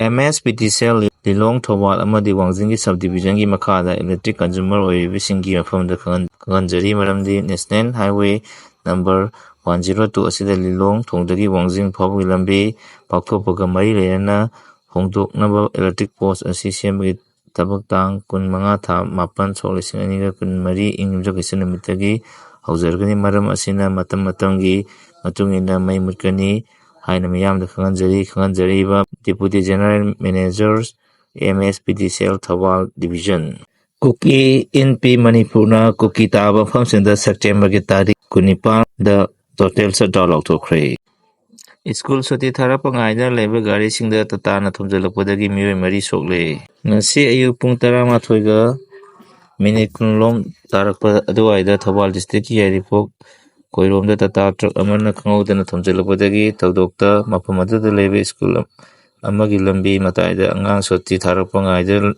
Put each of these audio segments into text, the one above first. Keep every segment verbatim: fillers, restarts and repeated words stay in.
M S P T C L Lilong, ꯊꯧꯕꯥꯜ ꯑꯃꯗꯤ ꯋꯥꯡꯖꯤꯡꯒꯤ sub division ꯒꯤ ꯃꯈꯥꯗ electric consumer ꯑꯣꯏꯔꯤꯕꯁꯤꯡꯒꯤ ꯃꯐꯝꯗ ꯈꯪꯍꯟ-, ꯈꯪꯍꯟꯖꯔꯤ꯫ ꯃꯔꯝꯗꯤ National Highway number one zero two ꯑꯁꯤꯗ ꯂꯤꯂꯣꯡ ꯊꯣꯡꯗꯒꯤ ꯋꯥꯡꯖꯤꯡ ꯐꯥꯎꯕꯒꯤ ꯂꯝꯕꯤ ꯄꯥꯛꯊꯣꯛꯄꯒ ꯃꯔꯤ ꯂꯩꯅꯅ ꯍꯣꯡꯗꯣꯛꯅꯕ electric post ꯑꯁꯤ ꯁꯦꯝꯕꯒꯤ ꯊꯕꯛ ꯇꯥꯡ ꯀꯨꯟꯃꯉꯥ ꯊꯥ ꯃꯥꯄꯟ ꯁꯣꯛ ꯂꯤꯁꯤꯡ ꯑꯅꯤꯒ ꯀꯨꯟꯃꯔꯤ ꯏꯪ ꯌꯨꯝꯖꯀꯩꯁ ꯅꯨꯃꯤꯠꯇꯒꯤ ꯍꯧꯖꯔꯒꯅꯤ꯫ ꯃꯔꯝ ꯑꯁꯤꯅ ꯃꯇꯝ ꯃꯇꯝꯒꯤ ꯃꯇꯨꯡ ꯏꯟꯅ ꯃꯩ ꯃꯨꯠꯀꯅꯤ ꯍꯥꯏꯅ ꯃꯤꯌꯥꯝꯗ ꯈꯪꯍꯟꯖꯔꯤ꯫ ꯈꯪꯍꯟꯖꯔꯤꯕ Deputy General Manager, M S P D C L, Thoubal Division꯫ ꯀꯨꯀꯤ ꯏꯟ ꯄꯤ ꯃꯅꯤꯄꯨꯔꯅ ꯀꯨꯀꯤ ꯇꯥꯕ ꯃꯐꯝꯁꯤꯡꯗ September ꯒꯤ ꯇꯥꯔꯤꯛ ꯀꯨꯟꯅꯤꯄꯥꯟꯗ total shutdown ꯂꯥꯎꯊꯣꯛꯈ꯭ꯔꯦ꯫ ꯁ꯭ꯀꯨꯜ ꯁꯨꯇꯤ ꯊꯥꯔꯛꯄ ꯉꯥꯏꯗꯨꯅ ꯂꯩꯕ ꯒꯥꯔꯤꯁꯤꯡꯗ ꯇꯥꯇꯥꯅ ꯊꯣꯝꯖꯤꯜꯂꯛꯄꯗꯒꯤ ꯃꯤꯑꯣꯏ ꯃꯔꯤ ꯁꯣꯛꯂꯦ꯫ ꯉꯁꯤ ꯑꯌꯨꯛ ꯄꯨꯡ ꯇꯔꯥꯃꯥꯊꯣꯏꯒ ꯃꯤꯅꯤꯠ ꯀꯨꯟꯂꯣꯝ ꯇꯥꯔꯛꯄ ꯑꯗꯨꯋꯥꯏꯗ ꯊꯧꯕꯥꯜ district ꯀꯤ ꯌꯥꯏꯔꯤꯄꯣꯛ ꯈꯣꯏꯔꯣꯝꯗ ꯇꯥꯇꯥ truck ꯑꯃꯅ ꯈꯪꯍꯧꯗꯅ ꯊꯣꯝꯖꯤꯜꯂꯛꯄꯗꯒꯤ ꯊꯧꯗꯣꯛꯇ ꯃꯐꯝ ꯑꯗꯨꯗ ꯂꯩꯕ ꯁ꯭ꯀꯨꯜ ꯑꯃꯒꯤ ꯂꯝꯕꯤ ꯃꯇꯥꯏꯗ ꯑꯉꯥꯡ ꯁꯨꯇꯤ ꯊꯥꯔꯛꯄ ꯉꯥꯏꯗꯨꯅ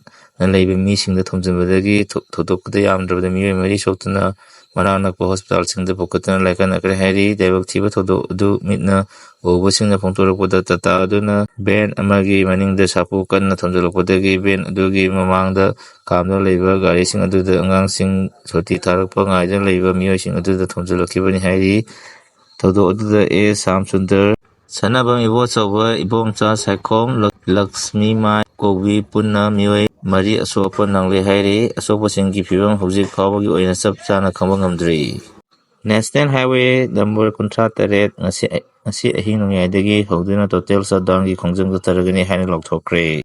ꯂꯩꯕ ꯃꯤꯁꯤꯡꯗ ꯊꯣꯝꯖꯤꯟꯕꯗꯒꯤ ꯊꯧ-, ꯊꯧꯗꯣꯛꯄꯗ ꯌꯥꯝꯗ꯭ꯔꯕꯗ ꯃꯤꯑꯣꯏ ꯃꯔꯤ ꯁꯣꯛꯇꯨꯅ ꯃꯅꯥꯛ ꯅꯛꯄ hospital ꯁꯤꯡꯗ ꯄꯨꯈꯠꯇꯨꯅ ꯂꯥꯏꯀꯠꯅꯈ꯭ꯔꯦ ꯍꯥꯏꯔꯤ꯫ ꯂꯥꯏꯕꯛ ꯊꯤꯕ ꯊꯧꯗꯣꯛ ꯑꯗꯨ ꯃꯤꯠꯅ ꯎꯍꯧꯕꯁꯤꯡꯅ ꯐꯣꯡꯗꯣꯔꯛꯄꯗ, ꯇꯥꯇꯥ ꯑꯗꯨꯅ van ꯑꯃꯒꯤ ꯃꯅꯤꯡꯗ ꯁꯥꯐꯨ ꯀꯟꯅ ꯊꯣꯝꯖꯤꯜꯂꯛꯄꯗꯒꯤ van ꯑꯗꯨꯒꯤ ꯃꯃꯥꯡꯗ ꯈꯥꯝꯗꯨꯅ ꯂꯩꯕ ꯒꯥꯔꯤꯁꯤꯡ ꯑꯗꯨꯗ ꯑꯉꯥꯡꯁꯤꯡ ꯁꯨꯇꯤ ꯊꯥꯔꯛꯄ ꯉꯥꯏꯗꯨꯅ ꯂꯩꯕ ꯃꯤꯑꯣꯏꯁꯤꯡ ꯑꯗꯨꯗ ꯊꯣꯝꯖꯤꯜꯂꯛꯈꯤꯕꯅꯤ ꯍꯥꯏꯔꯤ꯫ ꯊꯧꯗꯣꯛ ꯑꯗꯨꯗ ꯑꯦ ꯁ꯭ꯌꯥꯝ ꯁꯨꯟꯗꯔ, ꯁꯅꯥꯕꯝ ꯏꯕꯣꯆꯧꯕ, ꯏꯕꯣꯝꯆꯥ ꯁꯥꯏꯈꯣꯝ, ꯂꯛ-, ꯂꯛꯁꯃꯤ ꯃꯥꯏ ꯀꯣꯕꯤ ꯄꯨꯟꯅ ꯃꯤꯑꯣꯏ ꯃꯔꯤ ꯑꯁꯣꯛ ꯑꯄꯟ ꯅꯪꯂꯦ ꯍꯥꯏꯔꯤ꯫ ꯑꯁꯣꯛꯄꯁꯤꯡꯒꯤ ꯐꯤꯕꯝ ꯍꯧꯖꯤꯛ ꯐꯥꯎꯕꯒꯤ ꯑꯣꯏꯅ ꯆꯞ ꯆꯥꯅ ꯈꯪꯕ ꯉꯝꯗ꯭ꯔꯤ꯫ National Highway number ꯀꯨꯟꯊ꯭ꯔꯥ ꯇꯔꯦꯠ ꯉꯁꯤ, ꯉꯁꯤ ꯑꯍꯤꯡ ꯅꯣꯡꯌꯥꯏꯗꯒꯤ ꯍꯧꯗꯨꯅ total shutdown ꯒꯤ ꯈꯣꯡꯖꯪ ꯆꯠꯊꯔꯒꯅꯤ ꯍꯥꯏꯅ ꯂꯥꯎꯊꯣꯛꯈ꯭ꯔꯦ꯫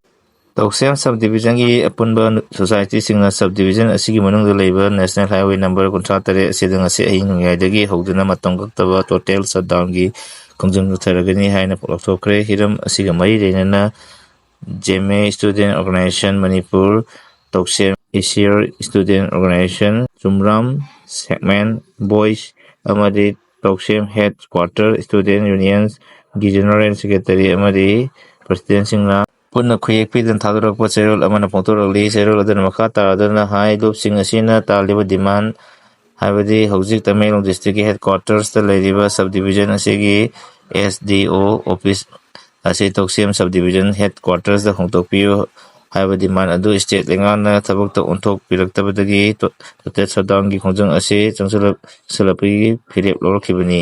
ꯇꯧꯁꯦꯝ sub division ꯒꯤ ꯑꯄꯨꯟꯕ society ꯁꯤꯡꯅ sub division ꯑꯁꯤꯒꯤ ꯃꯅꯨꯡꯗ ꯂꯩꯕ National Highway number ꯀꯨꯟꯊ꯭ꯔꯥ ꯇꯔꯦꯠ ꯑꯁꯤꯗ ꯉꯁꯤ ꯑꯍꯤꯡ ꯅꯣꯡꯌꯥꯏꯗꯒꯤ ꯍꯧꯗꯨꯅ ꯃꯇꯝ ꯀꯛꯇꯕ total shutdown ꯒꯤ ꯈꯣꯡꯖꯪ ꯆꯠꯊꯔꯒꯅꯤ ꯍꯥꯏꯅ ꯂꯥꯎꯊꯣꯛꯈ꯭ꯔꯦ꯫ ꯍꯤꯔꯝ ꯑꯁꯤꯒ ꯃꯔꯤ ꯂꯩꯅꯅ Zeme Student Organization Manipur, ꯇꯧꯁꯦꯝ Asia Student Organization, ꯆꯨꯝꯔꯥꯝ segment boys ꯑꯃꯗꯤ ꯇꯧꯁꯦꯝ headquarter student union ꯒꯤ general secretary ꯑꯃꯗꯤ president ꯁꯤꯡꯅ ꯄꯨꯟꯅ ꯈꯨꯌꯦꯛ ꯄꯤꯗꯨꯅ ꯊꯥꯗꯣꯔꯛꯄ ꯆꯦꯔꯣꯜ ꯑꯃꯅ ꯐꯣꯡꯗꯣꯔꯛꯂꯤ꯫ ꯆꯦꯔꯣꯜ ꯑꯗꯨꯅ ꯃꯈꯥ ꯇꯥꯔꯗꯨꯅ ꯍꯥꯏ, ꯂꯨꯞꯁꯤꯡ ꯑꯁꯤꯅ ꯇꯥꯜꯂꯤꯕ demand ꯍꯥꯏꯕꯗꯤ ꯍꯧꯖꯤꯛ ꯇꯃꯦꯡꯂꯣꯡ district ꯀꯤ headquarters ꯇ ꯂꯩꯔꯤꯕ sub division ꯑꯁꯤꯒꯤ S D O office ꯑꯁꯤ ꯇꯣꯛꯁꯦꯝ ꯁꯕ ꯗꯤꯕꯤꯖꯟ ꯍꯦꯗ ꯀ꯭ꯋꯥꯔꯇꯔꯁꯇ ꯍꯣꯡꯗꯣꯛꯄꯤꯌꯨ ꯍꯥꯏꯕ ꯗꯤꯃꯥꯟ ꯑꯗꯨ ꯁ꯭ꯇꯦꯠ ꯂꯩꯉꯥꯛꯅ ꯊꯕꯛꯇ ꯑꯣꯟꯊꯣꯛꯄꯤꯔꯛꯇꯕꯗꯒꯤ ꯇꯣ-, ꯇꯣꯇꯦꯜ ꯁꯠꯗꯥꯎꯟꯒꯤ ꯈꯣꯡꯖꯪ ꯑꯁꯤ ꯆꯪꯁꯤꯜꯂꯛ-, ꯆꯪꯁꯤꯜꯂꯛꯄꯒꯤ ꯐꯤꯔꯦꯞ ꯂꯧꯔꯛꯈꯤꯕꯅꯤ꯫